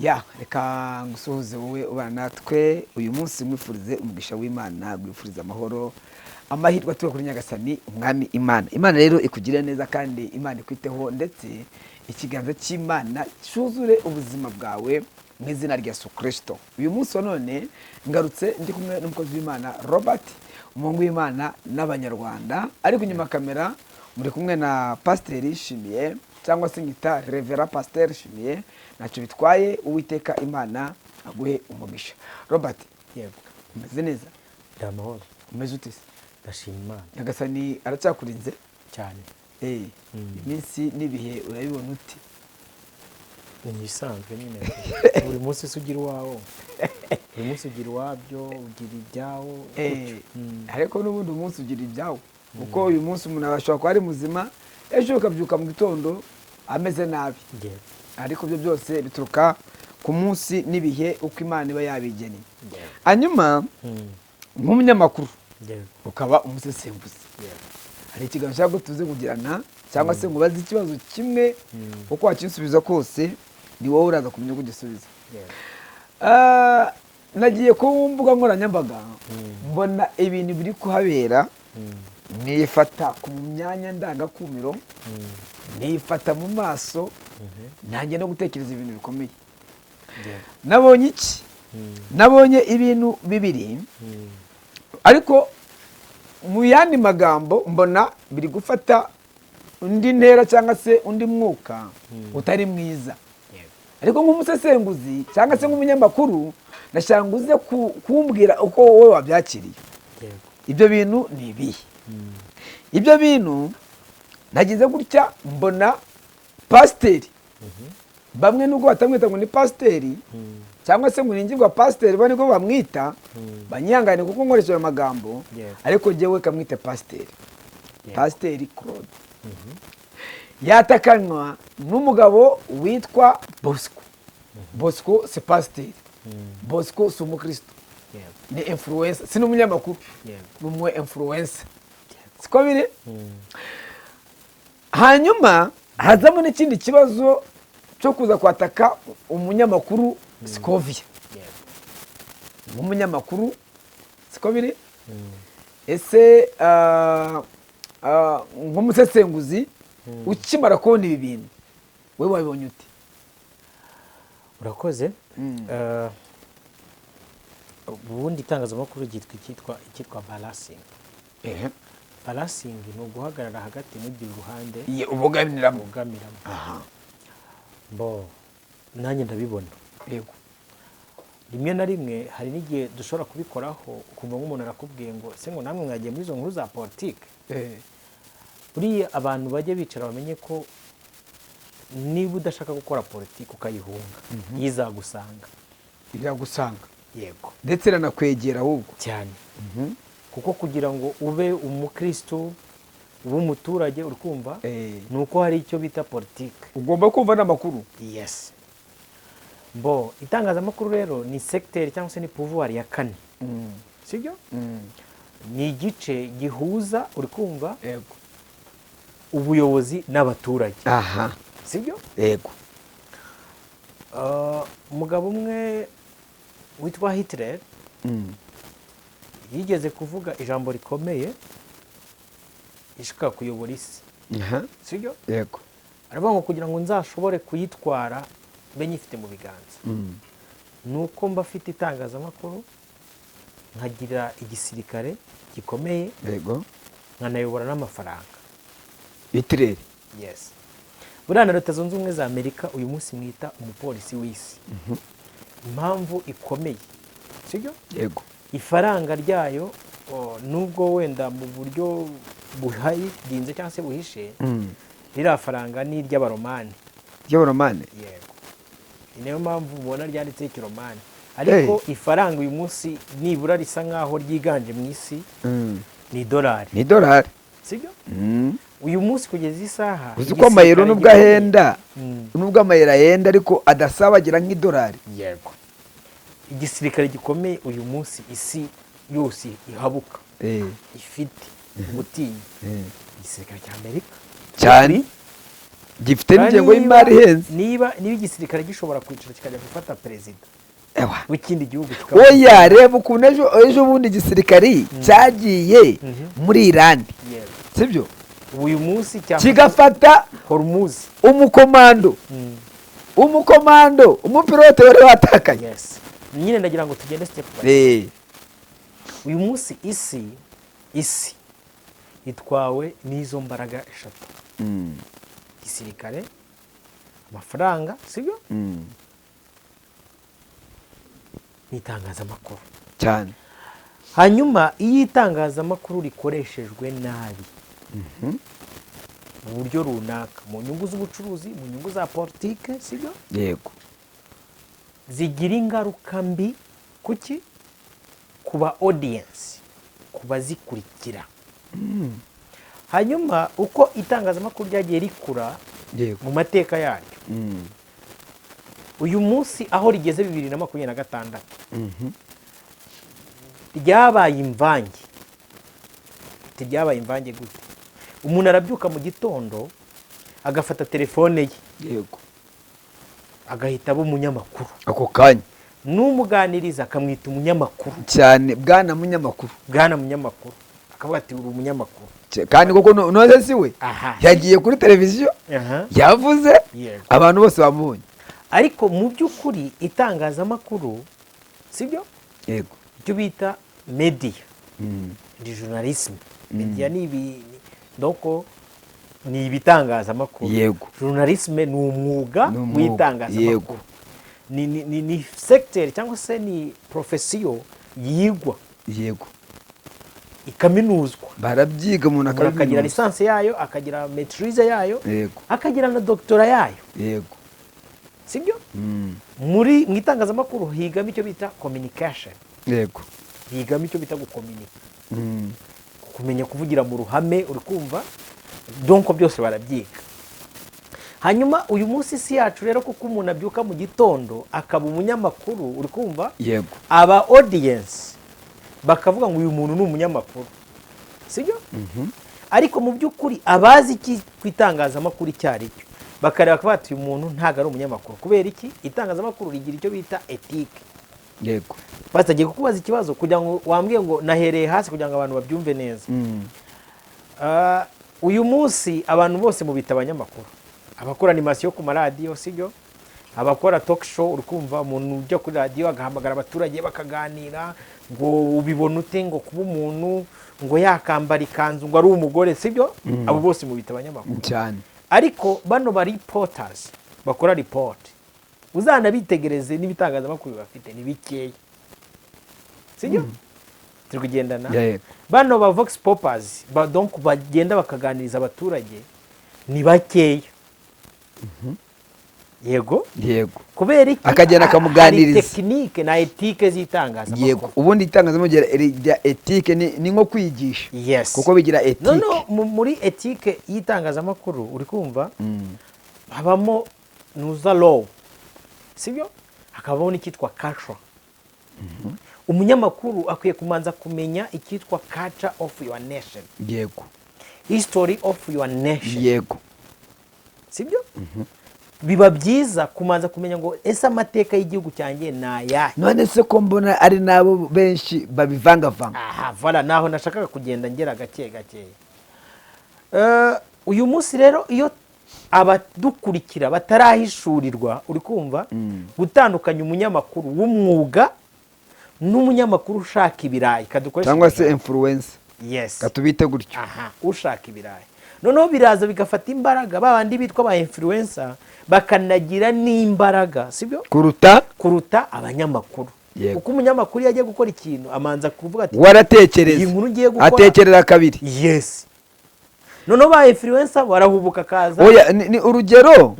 Ya, reka ngusuhuze wowe ubana natwe uyu munsi, mwifurize umugisha w'Imana, mwifurize amahoro, amahirwe aturuka kuri Nyagasani Umwami Imana. Imana rero ikugirire neza kandi Imana ikwiteho, ndetse ikiganza cy'Imana cyuzure ubuzima bwawe mu izina rya Yesu Kirisito. Uyu munsi wa none ngarutse ndi kumwe n'umukozi w'Imana Robert, umuhungu w'Imana n'Abanyarwanda, ariko inyuma ya kamera muri kumwe na Pasiteri Shimiye, cyangwa se nkita Reverend Pasiteri Shimiye, ntacyo bitwaye. Uwiteka Imana aguhe umugisha. Robert. Yego. Umeze neza? Ndi amahoro. Umeze ute se? Ndashima Imana. Nyagasani aracyakurinze? Cyane. Iminsi n'ibihe urabibona ute? Ni ibisanzwe nyine, buri munsi se ugira uwawo, buri munsi ugira uwabyo, ugira ibyawo gutyo. Ariko n'ubundi umunsi ugira ibyawo, kuko uyu munsi umuntu ashobora kuba ari muzima, ejo ukabyuka mu gitondo ameze nabi. Ariko ibyo byose bituruka ku munsi n'ibihe, uko Imana iba yabigennye. Hanyuma nk'umunyamakuru ukaba umusesenguzi, hari ikiganiro nshaka ko tuze kugirana, cyangwa se ngo ubaze ikibazo kimwe. Uko wakinsubiza kose ni wowe uraza kumenya uko ugisubiza. Nagiye ku mbuga nkoranyambaga, mbona ibintu biri kuhabera, nifata ku myanya ndangakumiro, nifata mu maso, nanjye no gutekereza ibintu bikomeye. Nabonye iki? Nabonye ibintu bibiri, ariko mu yandi magambo mbona biri gufata undi ntera cyangwa se undi mwuka utari mwiza. Ariko nk'umusesenguzi cyangwa se nk'umunyamakuru, ndashaka ngo uze kumbwira uko wowe wabyakiriye. Ibyo bintu ni ibihe? Ibyo bintu, nagize gutya mbona pasiteri, bamwe nubwo batamwita ngo ni pasiteri cyangwa se ngo ni ingirwa pasiteri, bo nibwo bamwita, banyihangane kuko nkoresheje ayo magambo, ariko njyewe kamwite pasiteri. Pasiteri Claude yatakanywa n'umugabo witwa Bosco. Bosco si pasiteri, Bosco si umukristo, ni influencer, si n'umunyamakuru, ni umu influencer, siko biri. Hanyuma hazamo n'ikindi kibazo cyo kuza kwataka umunyamakuru Scovia nk'umunyamakuru, siko biri. Ese nk'umusesenguzi, ukimara kubona ibi bintu, wowe wabibonye ute? Urakoze. Ubundi itangazamakuru ryitwa icyitwa balancing. Balancing ni uguhagarara hagati, ntugire uruhande Iye, ubogamiramo. ubogamiramo. Bo nanjye ndabibona. Rimwe na rimwe hari n'igihe dushobora kubikoraho, ukumva nk'umuntu arakubwiye ngo: "Se ngo namwe mwagiye muri izo nkuru za politike?" Buriya abantu bajye bicara bamenye ko niba udashaka gukora politiki ukayihunga, izagusanga. Iragusanga. Yego. Ndetse iranakwegera ahubwo. Cyane, kuko kugira ngo ube umukristo, ube umuturage, uri kumva, ni uko hari icyo bita politiki. Ugomba kumva n'amakuru. Yes. Bo itangazamakuru rero ni segiteri cyangwa se ni pouvoir ya kane, sibyo? Ni igice gihuza, uri kumva, ubuyobozi n'abaturage, sibyo? Yego. Umugabo umwe witwa Hitler yigeze kuvuga ijambo rikomeye ishaka kuyobora isi, sibyo? Yego. Aravuga ngo: "Kugira ngo nzashobore kuyitwara mbe nyifite mu biganza, ni uko mba afite itangazamakuru, nkagira igisirikare gikomeye, nkanayobora n'amafaranga." Hitler. Yes. Buriya na Leta Zunze Ubumwe za Amerika uyu munsi mwita umupolisi w'isi, impamvu ikomeye, sibyo? Yego. Ifaranga ryayo, nubwo wenda mu buryo buharinze cyangwa se buhishe, ririya faranga ni iry'Abaromani. Ry'Abaromani. Yego, ni nayo mpamvu mubona ryanditseho ikiromani, ariko ifaranga uyu munsi nibura risa nkaho ryiganje mu isi ni idolari. Ni idolari. Sibyo? Uyu munsi kugeza isaha Uzi ko amayero nubwo igisirikare ahenda, nubwo amayero ahenda, ariko adasabagira nk'idolari. Yego, igisirikare gikomeye uyu munsi isi yose ihabuka, ifite gutinya, igisirikare cya Amerika. Cyane. Gifite n'ingengo y'imari ihenze. Niba igisirikare gishobora kwicara kikajya gufata perezida Ewa. w'ikindi gihugu kikaba Oya, reba ukuntu ejo bundi igisirikari cyagiye muri Irani, sibyo? Uyu munsi cyafata Kigafata Hormuz. Umukomando, umupilote wari watakaye. Yes, nyine ndagira ngo tugende step by Uyu munsi isi itwawe n'izo mbaraga eshatu: gisirikare, amafaranga, sibyo, n'itangazamakuru. Cyane. Hanyuma iyo itangazamakuru rikoreshejwe nabi mu buryo runaka, mu nyungu z'ubucuruzi, mu nyungu za politike, sibyo, Yego. zigira ingaruka mbi kuki? Ku ba audience, ku bazikurikira. Hanyuma uko itangazamakuru ryagiye rikura mu mateka yaryo, uyu munsi aho rigeze 2026, ryabaye imvange. Ati ryabaye imvange gute? Umuntu arabyuka mu gitondo agafata telefone ye, agahita aba umunyamakuru. Ako kanya. N'umuganiriza akamwita umunyamakuru. Cyane, bwana munyamakuru. Bwana munyamakuru, akavuga ati uri umunyamakuru. Kandi koko noze si we yagiye kuri televiziyo, yavuze, abantu bose bamubonye. Ariko mu by'ukuri itangazamakuru, sibyo, Yego. icyo bita media ni journalisme. Media ni ibi, donc ni ibitangazamakuru. Journalisme ni umwuga Ni umwuga, w'itangazamakuru. Ni secteur cyangwa se ni profession yigwa, ikaminuzwa. Barabyiga, umuntu Umuntu akagira akabiminuza. licence yayo, akagira maîtrise yayo, akagira na doctorat yayo, sibyo? Muri mu itangazamakuru higamo icyo bita communication, higamo icyo bita gukominika, kumenya kuvugira mu ruhame, uri kumva? Donc byose barabyiga. Hanyuma uyu munsi isi yacu rero, kuko umuntu abyuka mu gitondo akaba umunyamakuru, uri kumva, Yego. aba audience bakavuga ngo uyu muntu ni umunyamakuru, sibyo? Ariko mu by'ukuri abazi iki ku itangazamakuru icyo ari cyo bakareba bakavuga bati uyu muntu ntabwo ari umunyamakuru. Kubera iki? Itangazamakuru rigira icyo bita éthique. Batagiye kukubaza ikibazo kugira ngo wambwiye ngo nahereye hasi kugira ngo abantu babyumve neza. Uyu munsi abantu bose mubita abanyamakuru: abakora animation ku maradiyo, sibyo, abakora talk show, uri kumva, umuntu ujya kuri radiyo agahamagara abaturage bakaganira ngo ubibona ute, ngo kuba umuntu ngo yakambara ikanzu ngo ari umugore, sibyo? Abo bose mubita abanyamakuru. Cyane. Ariko bano ba reporters bakora report, uzanabitegereze, n'ibitangazamakuru bafite ni bikeya, sibyo? Turi kugendana? Yego. Bano ba vox poppers ba, donc bagenda bakaganiriza abaturage ni bakeya, yego. Yego. Kubera iki? Akagenda akamuganiriza. Hari technique na éthique z'itangazamakuru. Yego, ubundi itangazamakuru rya éthique ni nko kwigisha, kuko bigira éthique. No, muri éthique y'itangazamakuru, uri kumva, habamo nuza law, sibyo, hakabaho n'icyitwa culture. Umunyamakuru akwiye kumanza kumenya icyitwa culture of your nation, history of your nation, sibyo? Biba byiza kumanza kumenya ngo ese amateka y'igihugu cyanjye ni ayahe? None se ko mbona ari nabo benshi babivangavanga? Aha, voilà, naho nashakaga kugenda ngera gake gakeya. Uyu munsi rero iyo abadukurikira batarahishurirwa, uri kumva, gutandukanya umunyamakuru w'umwuga n'umunyamakuru ushaka ibirayi, kadukoreshe Cyangwa se ibirayi. influencer. Yes. Katubite gutyo. Aha, ushaka ibirayi. Noneho biraza bigafata imbaraga, ba bandi bitwa ba influencer bakanagira n'imbaraga, sibyo, Kuruta kuruta abanyamakuru. Kuko umunyamakuru iyo agiye gukora ikintu amanza kuvuga ati Waratekereza. iyi nkuru ngiye gukora. Atekereza kabiri. Yes, noneho ba influencer barahubuka akaza. Oya, ni urugero,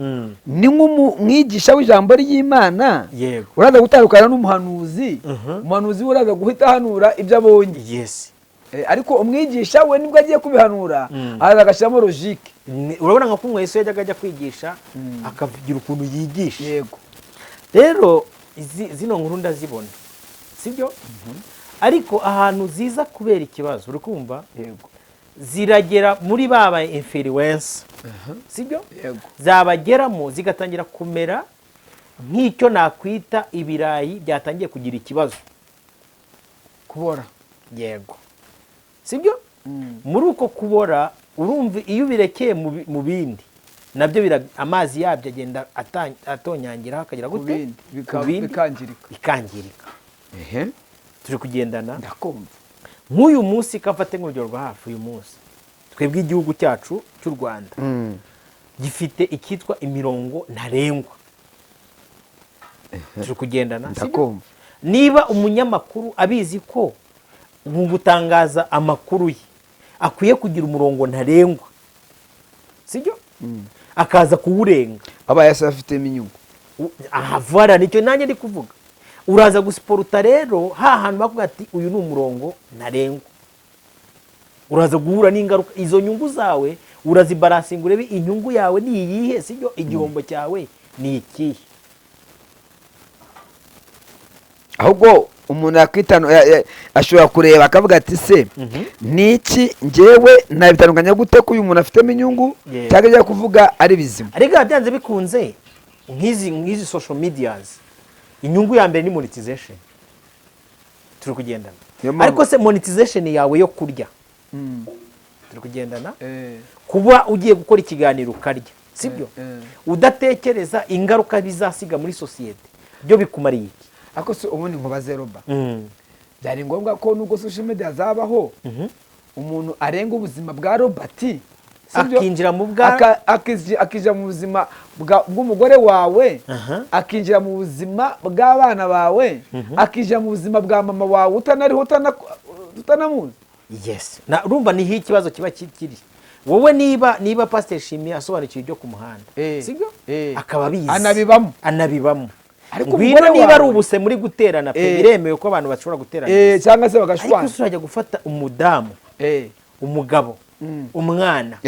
ni nk'umwigisha w'ijambo ry'Imana uraza gutandukana n'umuhanuzi. Umuhanuzi we uraza guhita ahanura ibyo abonye. Ariko umwigisha we nibwo agiye kubihanura, araza agashyiramo logique. Urabona nka kumwe Yesu yajyaga ajya kwigisha akagira ukuntu yigisha. Rero zino nkuru ndazibona, sibyo, ariko ahantu ziza kubera ikibazo, uri kumva, Yego. Ziragera muri ba ba influencer, sibyo? Yego. Zabageramo zigatangira kumera nk'icyo nakwita ibirayi byatangiye kugira ikibazo. Kubora. Yego, sibyo? Muri uko kubora, urumva iyo ubirekeye mu bindi nabyo amazi yabyo agenda atonyangiraho akagira Ku gute? bindi Ku bindi, bikangirika. Bikangirika. Turi kugendana? Ndakumva. Nk'uyu munsi, kafate nk'urugero rwa hafi, uyu munsi twebwe igihugu cyacu cy'u Rwanda gifite icyitwa imirongo ntarengwa. Turi kugendana, sibyo? Ndakumva. Niba umunyamakuru abizi ko mu gutangaza amakuru ye akwiye kugira umurongo ntarengwa, sibyo, akaza kuwurenga, Abaye se afitemo inyungu? Aha, voilà, nicyo nanjye ndi kuvuga. Uraza gusiporuta rero ha hantu bavuga ati uyu ni umurongo ntarengwa, uraza guhura n'ingaruka. Izo nyungu zawe urazibalancinga, urebe inyungu yawe ni iyihe, sibyo? Igihombo cyawe ni ikihe? Ahubwo umuntu yakwitanu ashobora kureba akavuga ati: "Se niki njyewe nabitandukanya gute ko uyu muntu afitemo inyungu cyangwa ibyo kuvuga ari bizima?" Ariko byanze bikunze nk'izi social medias, inyungu ya mbere ni monetization. Turi kugendana? Niyo mpamvu- Ariko se monetization yawe yo kurya, turi kugendana, kuba ugiye gukora ikiganiro ukarya, sibyo, udatekereza ingaruka bizasiga muri sosiyete, byo bikumariye iki? Ariko se ubundi nkubaze, Roba, byari ngombwa ko nubwo social media zabaho umuntu arenga ubuzima bwa Robert, sibyo? Akinjira mu bwa Akinjira mu buzima bw'umugore wawe, akinjira mu buzima bw'abana bawe, akinjira mu buzima bwa mama wawe utanariho, utanamuzi? Yes, na urumva niho ikibazo kiba kiri. Wowe niba Pasiteri Shimiye asobanukiwe ibyo ku muhanda, sibyo, akaba abizi, Anabibamo. Anabibamo. Ariko Ngwino, umugore niba ari wawe- ubuse muri guterana pe, biremewe ko abantu bashobora guterana, Cyangwa se ariko bagashwana. se urajya gufata umudamu, umugabo, umwana,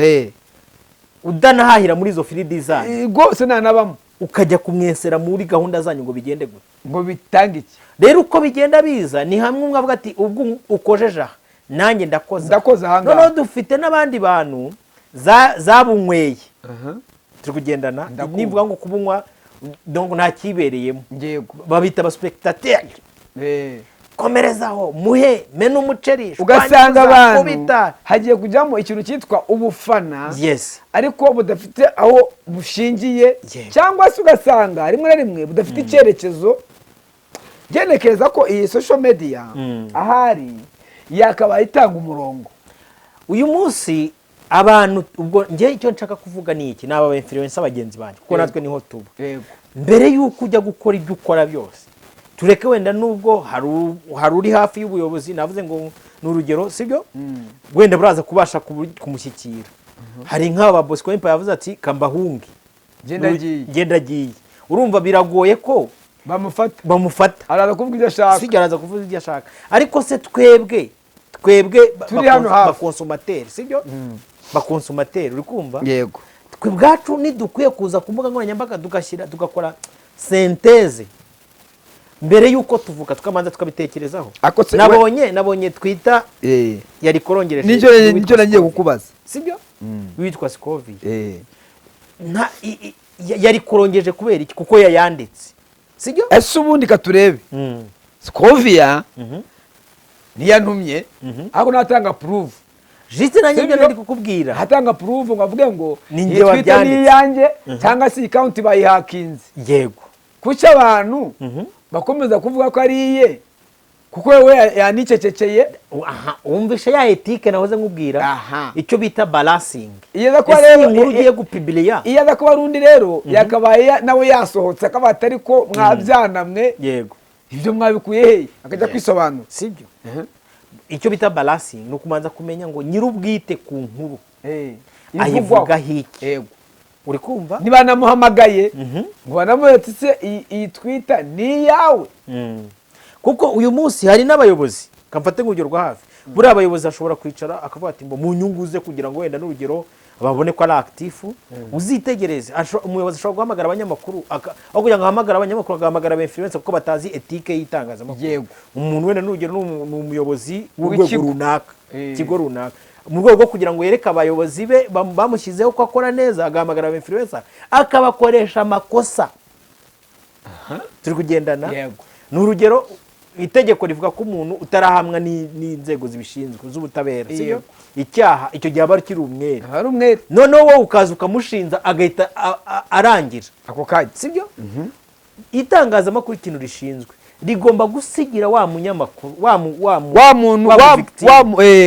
udanahahira muri izo field zanyu, Rwose ntanabamo, ukajya kumwesera muri gahunda zanyu ngo bigende gute? Ngo bitange iki? Rero uko bigenda biza ni hamwe umwe avuga ati: "Ubwo ukojeje aha, nanjye ndakoza." Ndakoza aha ngaha. Noneho dufite n'abandi bantu zabunyweye. Turi kugendana? Ndakumva. Nivuga ngo kubunywa, donc nta kibereyemo, babita abaspectateur. Komerezaho, muhe mena umuceri, Ugasanga shwanyaguza, abantu kubita. hagiye kujyamo ikintu cyitwa ubufana, ariko budafite aho bushingiye, cyangwa se ugasanga rimwe na rimwe budafite icyerekezo. Ngenekereza ko iyi social media ahari yakabaye itanga umurongo. Uyu munsi abantu, ubwo njye icyo nshaka kuvuga ni iki, ni aba influencer bagenzi banjye, kuko natwe niho tuba. Mbere y'uko ujya gukora ibyo ukora byose, tureke wenda nubwo hari uri hafi y'ubuyobozi, navuze ngo ni urugero, sibyo, wenda buraza kubasha kumushyikira. Hari nk'aba Bosco Empire yavuze ati: "Kambahunge." Genda agiye. Genda agiye. Urumva biragoye ko bamufata. Bamufata. Araza kuvuga ibyo ashaka. Sibyo, araza kuvuga ibyo ashaka. Ariko se twebwe Turi hano hafi. Bakonsommateurs, sibyo, bakonsommateurs, uri kumva? Yego. Twe ubwacu ntidukwiye kuza ku mbuga nkoranyambaga tugashyira, tugakora synthèse mbere y'uko tuvuga, tukabanza tukabitekerezaho? Ako se- Nabonye twita yari korongereje Nicyo uwitwa nicyo nagiye Scovia. kukubaza. Sibyo, witwa Scovia nta yari korongeje kubera iki? Kuko yayanditse, sibyo? Ese ubundi katurebe, Scovia ntiyantumye, ariko natanga proof. Juste nanjye ibyo Sibyo? nari kukubwira. Hatanga proof ngo avuge ngo Ni iyi njye Twitter ni wabyanditse. iyanjye, cyangwa se iyi account bayihakinze. Kuki abantu bakomeza kuvuga ko ari iye, kuko we yanicecekeye? Aha wumvishe ya éthique nahoze nkubwira, icyo bita balancing. Iyo aza kuba Ese rero iyi nkuru ugiye gupibiliya, iyo aza kuba ari undi rero, yakabaye nawe yasohotse akaba atari ko mwabyanamwe, ibyo mwabikuye he, akajya kwisobanura. Sibyo, icyo bita balancing ni ukubanza kumenya ngo nyir'ubwite ku nkuru ayivugaho iki. Uri kumva? Niba namuhamagaye ngo banamuhe ati: "Se iyi twita ni iyawe?" Kuko uyu munsi hari n'abayobozi, kamfate nk'urugero rwa hafi, buriya abayobozi ashobora kwicara akavuga ati ngo mu nyungu ze, kugira ngo wenda n'urugero babone ko ari actif. Uzitegereze, umuyobozi ashobora guhamagara abanyamakuru, aho kugira ngo ahamagare abanyamakuru agahamagara aba influencer, kuko batazi éthique y'itangazamakuru. Umuntu wenda n'urugero ni umuyobozi w'urwego W'ikigo. runaka, ikigo runaka. Mu rwego rwo kugira ngo yereke abayobozi be bamushyizeho ko akora neza, agahamagara aba influencer akabakoresha amakosa. Turi kugendana? Yego. Ni urugero, itegeko rivuga ko umuntu utarahamwa n'inzego zibishinzwe z'ubutabera, sibyo? Yego. Icyaha, icyo gihe aba akiri umwere. Hari umwere. Noneho wowe ukaza ukamushinza, agahita arangira ako kanya. Sibyo? Itangazamakuru, ikintu rishinzwe, rigomba gusigira wa munyamakuru, wa wa muntu wa wa victim. wa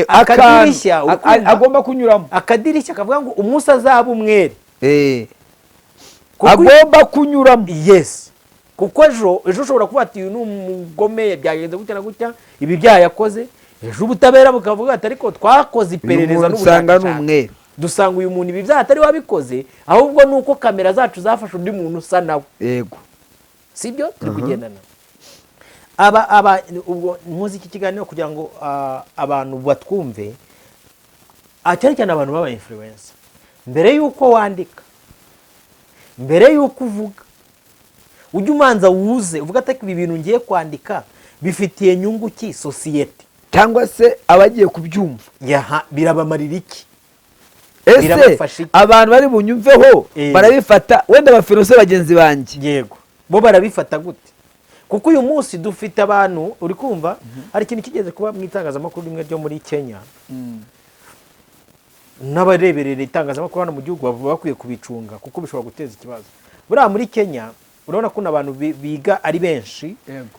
Akadirishya, akantu ukumva? Agomba kunyuramo. Akadirishya kavuga ngo umunsi azaba umwere. Agomba kunyuramo. Yes, kuko ejo ushobora kuba ati: "Uyu ni umugome, byagenze gutya na gutya, ibi byaha yakoze." Ejo ubutabera bukavuga ati: "Ariko twakoze Uyu iperereza muntu usanga ni n'ubushakashatsi, umwere. dusanga uyu muntu ibi byaha atari wabikoze, ahubwo ni uko kamera zacu zafashe undi muntu usa nawe." Sibyo? Turi kugendana? Aba ubwo nkoze iki kiganiro kugira ngo abantu batwumve, cyane cyane abantu b'aba influencer. Mbere y'uko wandika, mbere y'uko uvuga, ujye umanza wuze uvuga ati: "Ibi bintu ngiye kwandika bifitiye nyungu ki sosiyete?" Cyangwa se abagiye kubyumva. Yaha, birabamarira iki? Ese Birabafasha iki? abantu bari bunyumveho barabifata, wenda abafilosofe bagenzi banjye? Yego, bo barabifata gute? Kuko uyu munsi dufite abantu, uri kumva, hari ikintu kigeze kuba mu itangazamakuru rimwe ryo muri Kenya, n'abareberera itangazamakuru hano mu gihugu baba bakwiye kubicunga, kuko bishobora guteza ikibazo. Buriya muri Kenya urabona ko abantu biga ari benshi,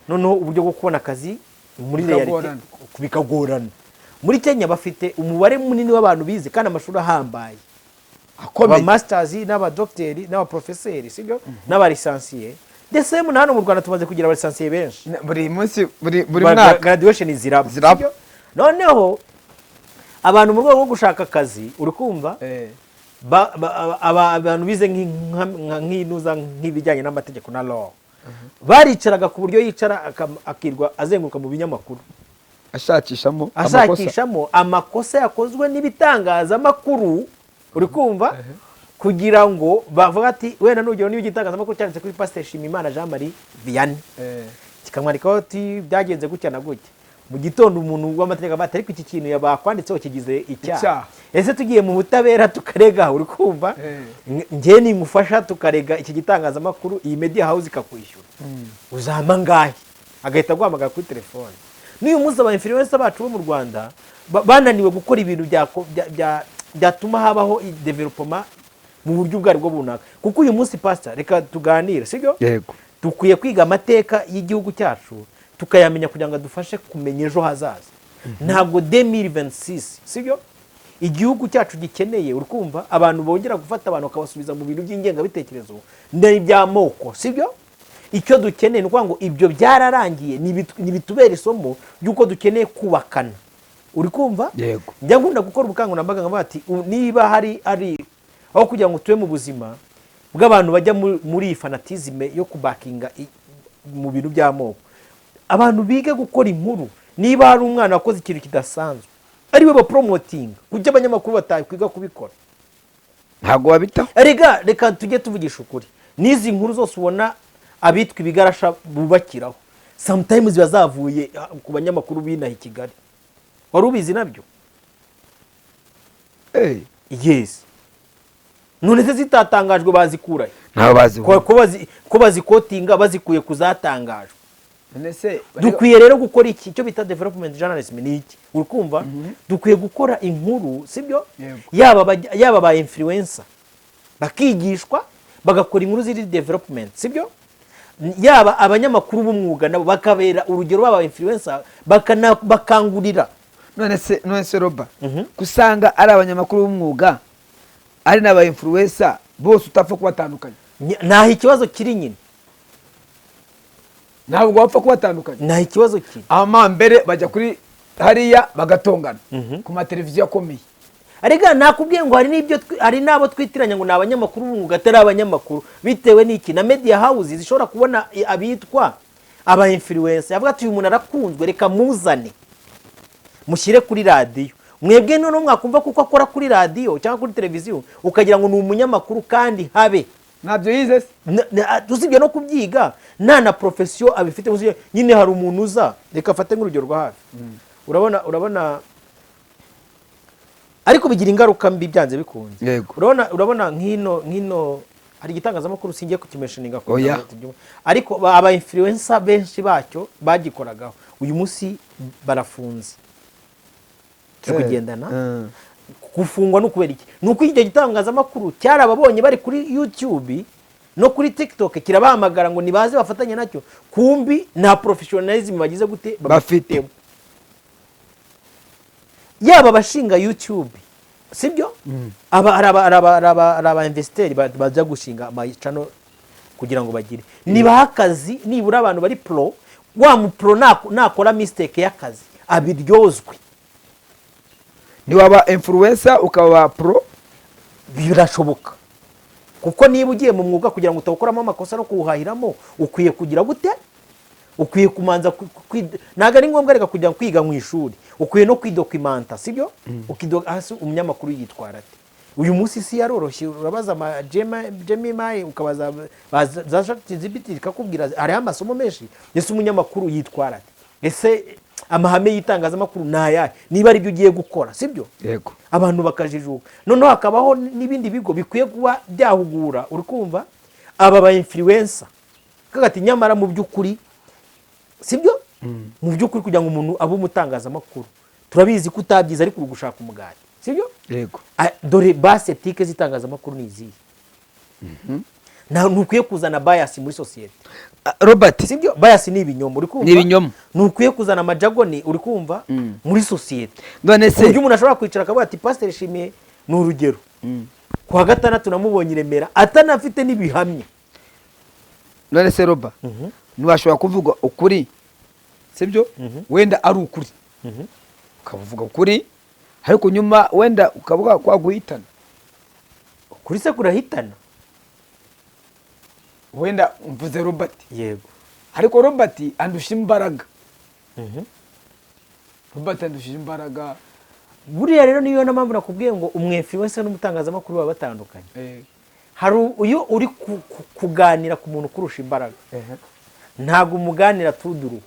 noneho uburyo bwo kubona akazi muri réalité Bikagorana. bikagorana. Muri Kenya bafite umubare munini w'abantu bize kandi amashuri ahambaye, akomeye, aba masters n'abadogiteri n'abaprofeseri, sibyo, n'abalisansiye. Ndetse na hano mu Rwanda tumaze kugira abalisansiye benshi. Buri munsi, buri mwaka. Graduation ziraba. Ziraba. Sibyo? Noneho abantu mu rwego rwo gushaka akazi, uri kumva, abantu bize nk'inuza, nk'ibijyanye n'amategeko na law, baricaraga ku buryo yicara akirwa azenguruka mu binyamakuru ashakishamo amakosa. Ashakishamo amakosa yakozwe n'ibitangazamakuru, uri kumva, kugira ngo bavuga ati wenda n'urugero, niba igitangazamakuru cyanditse kuri Pasiteri Nshimiyimana Jean Marie Vianney, kikamwandikaho ati byagenze gutya na gutya, mu gitondo umuntu w'amategeko avuga ati: "Ariko iki kintu bakwanditseho kigize icyaha." Icyaha. Ese tugiye mu butabera tukarega, uri kumva, njye nimufasha tukarega iki gitangazamakuru, iyi media house ikakwishyura, uzampa angahe? Agahita aguhamagara kuri telefone. N'uyu munsi aba influencer bacu bo mu Rwanda bananiwe gukora ibintu byatuma habaho development mu buryo ubwo aribwo runaka. Kuko uyu munsi, pastor, reka tuganire, sibyo? Yego. Dukwiye kwiga amateka y'igihugu cyacu, tukayamenya kugira ngo adufashe kumenya ejo hazaza. Ntabwo 2026, sibyo, igihugu cyacu gikeneye, uri kumva, abantu bongera gufata abantu bakabasubiza mu bintu by'ingengabitekerezo n'iby'amoko, sibyo? Icyo dukeneye ni ukuvuga ngo ibyo byararangiye, nibitubere isomo ry'uko dukeneye kubakana, uri kumva? Yego. Njya nkunda gukora ubukangurambaga nkavuga ati: "Niba hari ari aho kugira ngo tube mu buzima bw'abantu bajya muri iyi fanatisme yo kubakinga mu bintu by'amoko, abantu bige gukora inkuru. Niba hari umwana wakoze ikintu kidasanzwe, ariwe bapromotinga. Kuki abanyamakuru batakwiga kubikora?" Ntabwo babitaho. Erega reka tujye tuvugisha ukuri, n'izi nkuru zose ubona abitwa ibigarasha bubakiraho, sometimes ziba zavuye ku banyamakuru b'inaha i Kigali. Wari ubizi nabyo? Yes. None se zitatangajwe bazikurahe? Ntabwo bazi. Ko bazikotinga bazikuye ku zatangajwe. None se Dukwiye rero gukora iki? Icyo bita development journalism ni iki? Uri kumva, dukwiye gukora inkuru, sibyo? Yego. Yaba ba influencer bakigishwa, bagakora inkuru ziri development, sibyo? Yaba abanyamakuru b'umwuga nabo bakabera urugero baba influencer, bakangurira. None se Roba, kusanga ari abanyamakuru b'umwuga, ari n'aba influencer bose, utapfa kubatandukanya? Ntaho ikibazo kiri nyine. Ntabwo wapfa kubatandukanya. Ntaho ikibazo kiri. Amambere bajya kuri hariya bagatongana ku mateleviziyo akomeye. Arega nakubwiye ngo hari n'ibyo hari n'abo twitiranya ngo ni abanyamakuru b'umwuga atari abanyamakuru, bitewe n'iki? Na media house zishobora kubona abitwa aba influencer, avuga ati: "Uyu muntu arakunzwe, reka muzane mushyire kuri radiyo." Mwebwe noneho mwakumva kuko akora kuri radiyo cyangwa kuri televiziyo, ukagira ngo ni umunyamakuru, kandi habe Ntabyo yize se. Usibye no kubyiga, nta na profession abifite. Nyine hari umuntu uza, reka afate nk'urugero rwa hafi. Urabona Ariko bigira ingaruka mbi byanze bikunze. Urabona nk'ino hari igitangazamakuru, singiye kukimentioninga kugira Oya. ngo tubyumve, ariko aba influencer benshi bacyo bagikoragaho uyu munsi barafunze. Turi kugendana. Gufungwa ni ukubera iki? Ni uko icyo gitangazamakuru cyarababonye bari kuri YouTube no kuri TikTok, kirabahamagara ngo nibaze bafatanye nacyo, kumbi nta professionalism bagize gute? Bafite. Babifitemo. Yaba abashinga YouTube, sibyo, aba hari aba investisseur bajya gushinga amachannel kugira ngo bagire, nibaha akazi nibura abantu bari pro. Wa mu pro nakora mistake y'akazi abiryozwe. Ntiwaba influencer ukaba pro? Birashoboka, kuko niba ugiye mu mwuga kugira ngo utawukoramo amakosa no kuwuhahiramo, ukwiye kugira gute? Ukwiye kumanza ntabwo ari ngombwa reka kujya kwiga mu ishuri, ukwiye no kwidocumenta, sibyo? Hasi umunyamakuru yitwara ate? Uyu munsi isi yaroroshye, urabaza ama Gemini, ukabaza za ChatGPT ikakubwira. Hariho amasomo menshi. Ese umunyamakuru yitwara ate? Ese amahame y'itangazamakuru ni ayahe niba ari byo ugiye gukora, sibyo? Yego. Abantu bakajijuka. Noneho hakabaho n'ibindi bigo bikwiye kuba byahugura, uri kumva, aba ba influencer kagati. Nyamara mu by'ukuri, sibyo, mu by'ukuri kugira ngo umuntu abe umutangazamakuru, turabizi ko utabyize ariko uri gushaka umugati, sibyo? Yego. Ah, dore base éthique z'itangazamakuru ni izihe? Ntukwiye kuzana bias muri sosiyete. Ah, Robert. Sibyo? Bias ni ibinyoma, uri kumva? Ni ibinyoma. Ntukwiye kuzana amajargon, uri kumva, muri sosiyete, None ku buryo se umuntu ashobora kwicara akavuga ati: "Pasiteri Shimiye, ni urugero, ku wa gatandatu namubonye i Remera," atanafite n'ibihamya. None se Roba, ntiwashobora kuvuga ukuri, sibyo? Wenda ari ukuri, ukavuga ukuri, ariko nyuma wenda ukavuga kwaguhitana. Ukuri se kurahitana? Wenda mvuze Robert, ariko Robert andusha imbaraga. Robert andushije imbaraga. Buriya rero niyo na mpamvu nakubwiye ngo umwinfluencer n'umutangazamakuru baba batandukanye. Hari iyo uri kuganira ku muntu ukurusha imbaraga, ntabwo umuganira tuduru.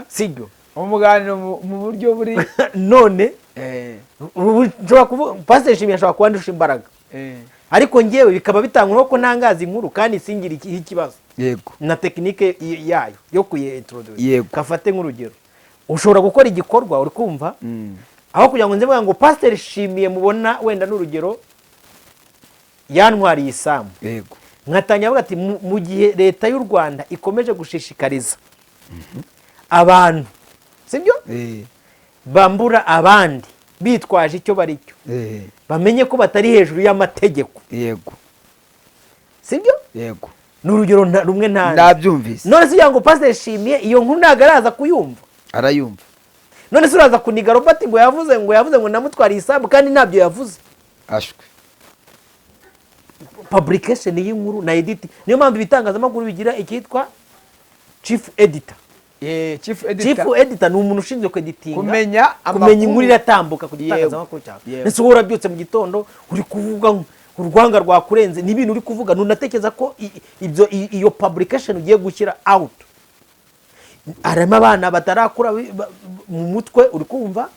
Sibyo? Umuganiro mu buryo buri None ubu nshobora kuvuga, Pasiteri Shimiye ashobora kuba andusha imbaraga, ariko ngewe bikaba bitangwa ko ntangaza inkuru kandi singire ikibazo na technique yayo yo kuyi-introduce. Kafate nk'urugero, ushobora gukora igikorwa, uri kumva, aho kugira ngo nze mvuga ngo Pasiteri Shimiye mubona, wenda n'urugero, yantwariye isambu, nkatangira avuga ati: Mu gihe leta y'u Rwanda ikomeje gushishikariza abantu, sibyo, bambura abandi bitwaje icyo bari cyo, bamenye ko batari hejuru y'amategeko." Sibyo? Yego. Ni urugero rumwe ntanze. Ndabyumvise. None se ugira ngo Pasiteri Shimiye iyo nkuru ntabwo araza kuyumva? Arayumva. None se uraza kuniga Robert ngo yavuze ngo namutwariye isambu kandi ntabyo yavuze? Ashwe. Publication y'inkuru na edit, niyo mpamvu ibitangazamakuru bigira icyitwa chief editor. Chief Chief editor. Editor ni umuntu ushinzwe kweditinga, Kumenya kumenya amakuru. inkuru iratambuka ku gitangazamakuru cyawe. Ese wowe urabyutse mu gitondo uri kuvuga ngo urwanga rwakurenze n'ibintu uri kuvuga, ntunatekereza ko ibyo iyo publication ugiye gushyira out harimo abana batarakura mu mutwe, uri kumva?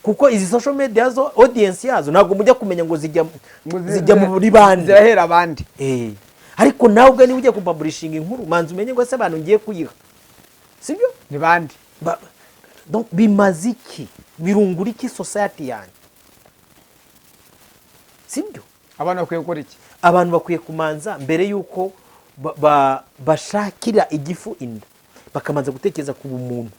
Kuko izi social media zo, audience yazo ntabwo mujya kumenya ngo zijya Ngo zijya muri bande. Zirahera abandi. Ariko nawe ubwe niba ugiye kupublishinga inkuru, manza umenye ngo ese abantu ngiye kuyiha, sibyo? Ni bande? Donc bimaze iki? Birungura iki society yanjye, sibyo? Abantu bakwiye gukora iki? Abantu bakwiye kumanza mbere y'uko bashakira igifu inda, bakamanza gutekereza ku bumuntu.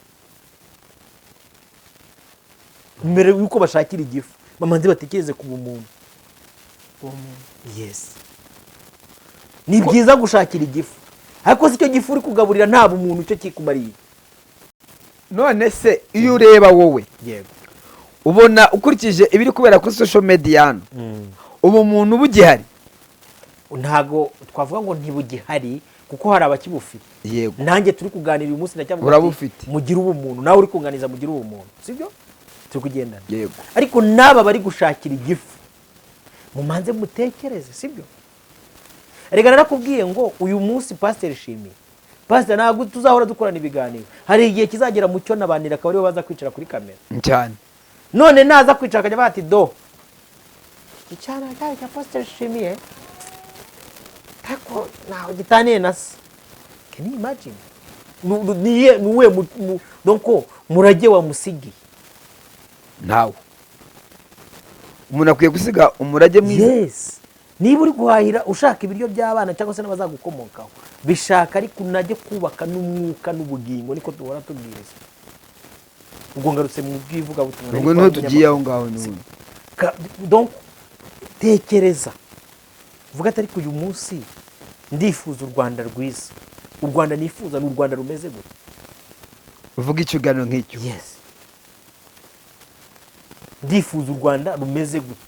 Mbere y'uko bashakira igifu, bamanze batekereze ku bumuntu. Yes, ni byiza gushakira igifu, ariko si icyo gifu uri kugaburira nta bumuntu icyo kikumariye. None se iyo ureba wowe, Yego. ubona ukurikije ibiri kubera kuri social media hano, ubu muntu bugihari? Ntago twavuga ngo ntibugihari, kuko hari abakibufite. Nanjye turi kuganira uyu munsi ndacyavuga ati, Urabufite. mugire ubumuntu. Nawe uri kunganiza, mugire ubumuntu, sibyo? Turi kugendana. Yego. Ariko n'aba bari gushakira igifu, mumanze mutekereze, sibyo? Reka narakubwiye ngo uyu munsi Pasiteri Shimiye, pasiteri, ntabwo tuzahora dukorana ibiganiro. Hari igihe kizagera Mucyo na Banira akaba aribo baza kwicara kuri kamera. Cyane. None naza kwicara akajya bati do iki cyana cyari cya Pasiteri Nshimiye, ariko ntaho gitaniye na se. Can you imagine? Ni uwuhe donc murage wamusigiye? Ntawe. Umuntu akwiye gusiga umurage mwiza. Yes, niba uri guhahira ushaka ibiryo by'abana cyangwa se n'abazagukomokaho, bishaka, ariko unajye kubaka n'umwuka n'ubugingo. Niko duhora tubwiriza. Ubwo ngarutse mu bw'ivugabutumwa. Ubwo niho tugiye aho ngaho n'ubundi. Donc tekereza, vuga ati: "Ariko uyu munsi ndifuza u Rwanda rwiza. U Rwanda nifuza ni u Rwanda rumeze gute?" Uvuga ikiganiro nk'icyo. Yes, ndifuza u Rwanda rumeze gute?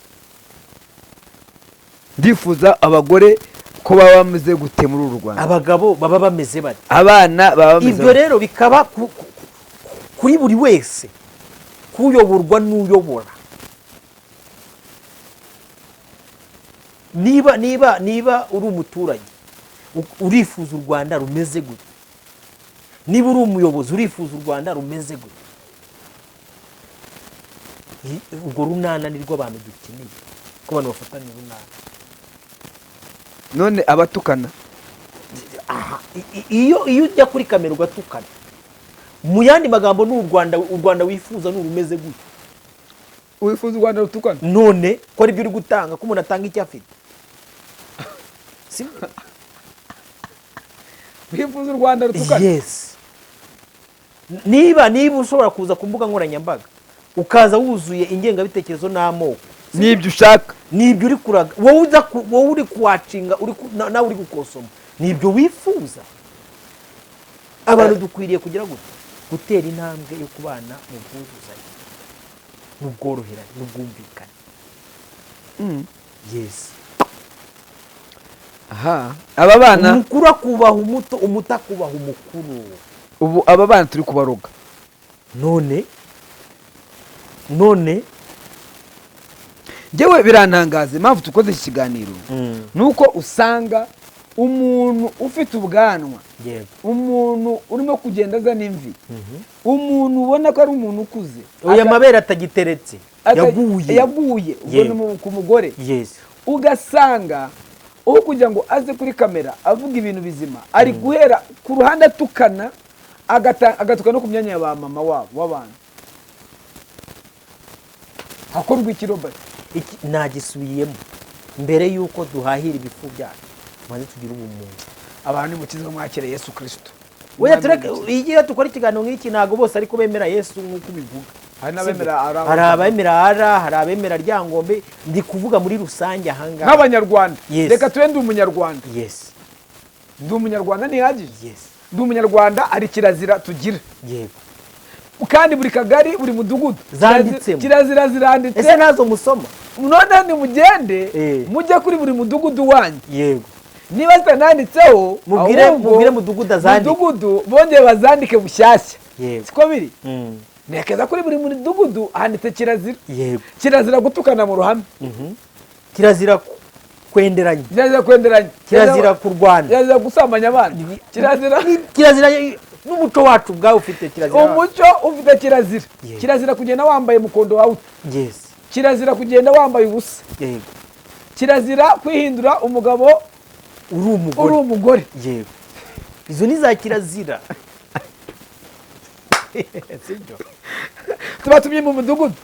Ndifuza abagore ko baba bameze gute muri uru Rwanda? Abagabo baba bameze bate? Abana baba bameze Ibyo bate? rero bikaba kuri buri wese, kuyoborwa n'uyobora. Niba uri umuturage, urifuza u Rwanda rumeze gute? Niba uri umuyobozi, urifuza u Rwanda rumeze gute? Urwo runana ni rwo abantu dukeneye, ko abantu bafatanya urunana. None abatukana? Aha, iyo ujya kuri kamera ugatukana, mu yandi magambo ni u Rwanda, u Rwanda wifuza ni urumeze gutya. Wifuza u Rwanda rutukana? None ko aribyo uri gutanga, ko umuntu atanga icyo afite. Wifuza u Rwanda rutukana? Yes. Niba ushobora kuza ku mbuga nkoranyambaga ukaza wuzuye ingengabitekerezo n'amoko, N'ibyo ushaka. Nibyo uri kuraga, wowe uza wowe uri kuwacinga, uri nawe uri gukosoma, nibyo wifuza. Abantu dukwiriye kugira gute? Gutera intambwe yo kubana mu bwuzuzanye n'ubworoherane n'ubwumvikane. Yes. Aha aba bana, Umukuru akubaha umuto, umuto akubaha umukuru. Ubu aba bana turi kubaroga. None Njyewe birantangaza, impamvu dukoze iki kiganiro ni uko usanga umuntu ufite ubwanwa, umuntu urimo kugenda azana imvi, umuntu ubona ko ari umuntu ukuze, Oya, amabere atagiteretse, yaguye. Yaguye, ubwo ni ku mugore. Ugasanga aho kugira ngo aze kuri kamera avuga ibintu bizima, ari guhera ku ruhande atukana, agatuka no ku myanya ya ba mama wabo w'abantu. Hakorwa iki, Robert? Iki nagisubiyemo: mbere y'uko duhahira ibifu byacu, tumaze tugire ubumuntu. Abantu nimukize, mwakire Yesu Kirisito. Oya, tureke. Iyo dukora ikiganiro nk'iki, ntabwo bose ariko bemera Yesu nk'uko ubivuga. Hari n'abemera ara. Hari abemera ara, hari abemera Ryangombe. Ndi kuvuga muri rusange ahangaha. Nk'Abanyarwanda. Yes. Reka tube ndi Umunyarwanda. Ndi Umunyarwanda ntihagije? Ndi Umunyarwanda, hari kirazira tugira. Kandi buri kagari, buri mudugudu Zanditsemo. Kirazira ziranditse. Ese nazo musoma? None nimugende, mujye kuri buri mudugudu wanyu, niba zitananditseho, ahubwo Mubwire mudugudu azandike. Mudugudu bongeye bazandike bushyashya. Siko biri? Ntekeza kuri buri mudugudu handitse kirazira. Kirazira gutukana mu ruhame. Kirazira kwenderanya. Kirazira kwenderanya. Kirazira kurwana. Kirazira gusambanya abana. Kirazira. Kirazira n'umuco wacu ubwawe ufite kirazira. Umuco ufite kirazira. Kirazira kugenda wambaye umukondo wawe. Kirazira kugenda wambaye ubusa. Kirazira kwihindura umugabo Uri uri umugore. umugore. Yego, izo ni za kirazira, sibyo? Tubatumye mu mudugudu.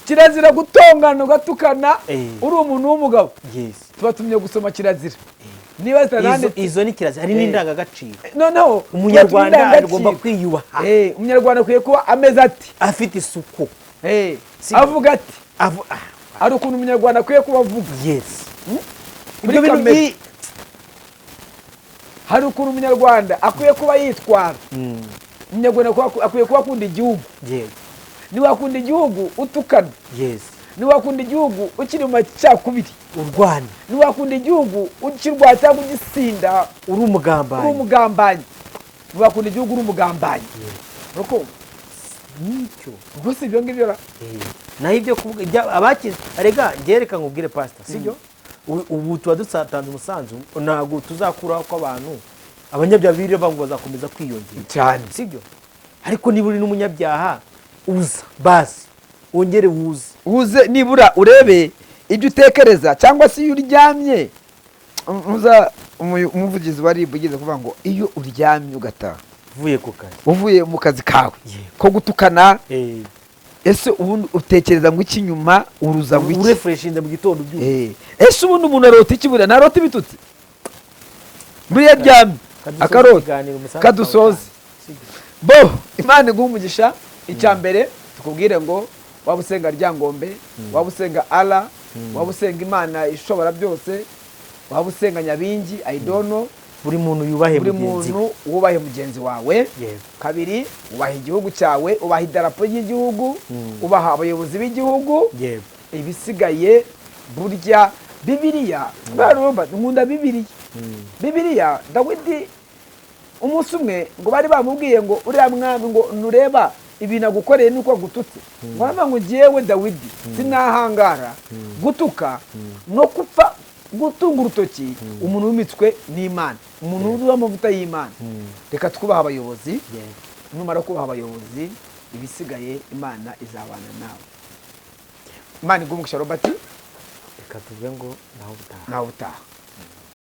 Kirazira gutongana, ugatukana uri umuntu w'umugabo. Tubatumye gusoma kirazira niba zitananditse. Izo ni kirazira, hari n'indangagaciro. Noneho Umunyarwanda tubatumye agomba indangagaciro. kwiyubaha. Umunyarwanda akwiye kuba ameze ati? Afite isuku. Avuga ati? Hari ukuntu Umunyarwanda akwiye kuba avuga. Muri Ibyo bintu kamere. Hari ukuntu Umunyarwanda akwiye kuba yitwara. Umunyarwanda akwiye kuba akunda igihugu. Ntiwakunda igihugu utukana. Ntiwakunda igihugu ukiri mu macakubiri. Urwana. Ntiwakunda igihugu ukirwanya cyangwa ugisinda. Uri Uri umugambanyi. umugambanyi. Ntiwakunda igihugu uri umugambanyi. Urukumva? Nicyo. Ubwo si ibyo ngibyo ra? Naho ibyo kuvuga abakize, rega njye reka nkubwire, pasita, sibyo? Ubu tuba dusatanze umusanzu, ntabwo tuzakuraho ko abantu abanyabyaha biriya ngo bazakomeza kwiyongera. Cyane. Sibyo? Ariko niba uri n'umunyabyaha, uza basi. Wongere wuze. Uze nibura urebe ibyo utekereza, cyangwa se iyo uryamye uza umuvugizi wa RIB ugeze kuvuga ngo iyo uryamye ugataha uvuye ku kazi, uvuye mu kazi kawe Yego. ko gutukana, ese ubundi utekereza ngo iki nyuma uruza ngo iki? Urefreshinze mu gitondo ubyuka. Ese ubundi umuntu arota iki? Buriya ntarota ibitutsi buriya aryamye Kadusoze akarota? ikiganiro, umusanzu Kadusoze. twawutanze. Bo Imana iguha umugisha. Icya mbere tukubwire ngo waba usenga Ryangombe, waba usenga Ara, waba usenga Imana ishobora byose, waba usenga Nyabingi, ayidono. Buri muntu yubahe Buri mugenzi we. muntu wubahe mugenzi wawe. Kabiri, ubaha igihugu cyawe, ubaha idarapo ry'igihugu, ubaha abayobozi b'igihugu. Ibisigaye burya Bibiliya barumva, nkunda Bibiliya. Bibiliya, Dawidi umunsi umwe ngo bari bamubwiye ngo uriya mwami ngo nureba ibintu agukoreye nuko agututse, ngo aravuga ngo njyewe Dawidi sinahangara gutuka no gupfa gutunga urutoki umuntu wimitswe n'Imana, umuntu w'amavuta y'Imana. Reka twubahe abayobozi. Numara kubaha abayobozi, ibisigaye Imana izabana nawe. Imana iguhe umugisha, Robert. Reka tuvuge ngo naho ubutaha. Nawe utaha.